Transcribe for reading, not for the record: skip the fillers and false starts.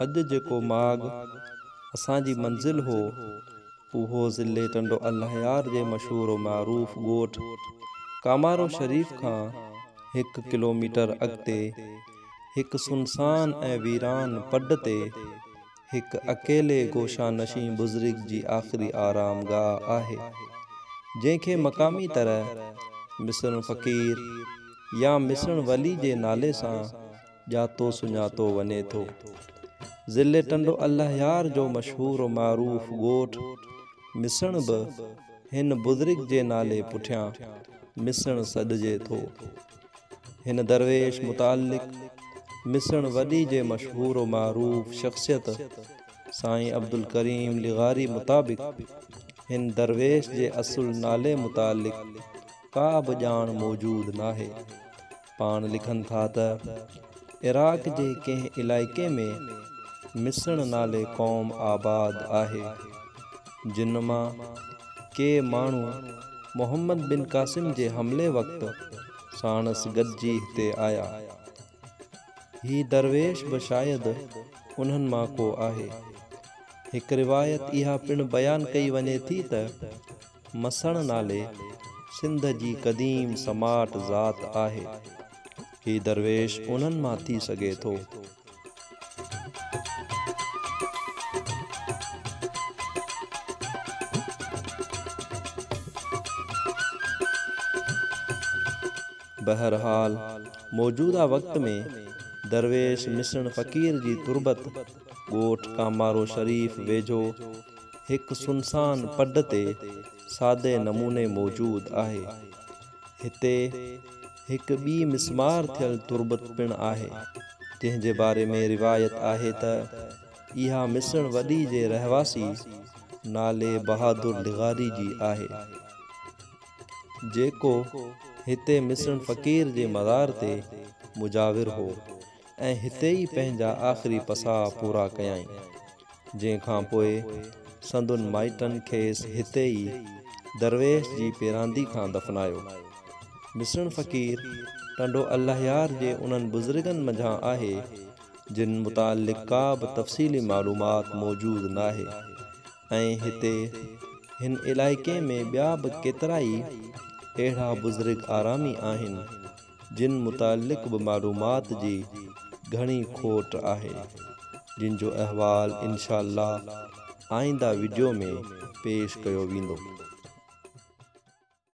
اڄ جيڪو ماڳ اسان جي منزل هو، اهو ضلعي ٽنڊو الهيار جي مشهور و معروف ڳوٺ ڪامارو شريف کان هڪ ڪلوميٽر اڳتي هڪ سنسان ۽ ويران پڊ تي هڪ اڪيلي گوشه نشين بزرگ جي آخري آرام گاهه آهي، جنهن کي مقامي طرح مسڻ فقير يا مسڻ ولي جي نالي سان ڄاتو سڃاتو وڃي ٿو. ضلعي ٽنڊو الهيار جو مشهور و معروف ڳوٺ مسڻ به هن بزرگ جي نالي پٺيان مسڻ سڏجي ٿو. هن درويش متعلق مسڻ وڏي جي مشهور و معروف شخصيت سائين عبدالڪريم لغاري مطابق هن درويش جي اصل نالي متعلق ڪا به ڄاڻ موجود ناهي. پاڻ لکن ٿا ته عراق جي ڪنهن علائقي ۾ مسڻ نالي قوم آباد آهي، جن مان ڪي ماڻهو محمد بن قاسم جي حملي وقت ساڻس گڏجي هتي آيا. هي درويش به شايد انهن مان ڪو آهي. هڪ روايت اها پڻ بيان ڪئي وڃي ٿي ته مسڻ نالي سنڌ جي قديم سماٽ ذات آهي. هي درويش انهن مان ٿي سگهي ٿو. بهرحال موجوده وقت ۾ درويش مسڻ فقير جي تربت ڳوٺ ڪامارو شريف ويجهو هڪ سنسان پڊ تي سادي نموني موجود آهي. هتي هڪ ٻي مسمار ٿيل تربت پڻ آهي، جنهن جي باري ۾ روايت آهي ته اها مسڻ وڏي جي رهواسي نالي بهادر لغاري جي آهي، جيڪو هتي مسڻ فقير جي مزار تي مجاور هو ۽ هتي ئي پنهنجا آخري پساهه پورا ڪيائين. جنهن کان پوء سندن مائٽن کيس هتي ئي درويش جي پيراندي کان دفنايو. مسڻ فقير ٽنڊو الهيار جي انهن بزرگن منجهان آهي، جن متعلق ڪا به تفصيلي معلومات موجود ناهي ۽ هتي هن علائقي ۾ ٻيا به ڪيترائي اهڙا بزرگ آرامي آهن، جن متعلق به معلومات جي گهڻي کوٽ آهي، جن جو احوال انشاء الله آئنده وڊيو ۾ پيش ڪيو ويندو.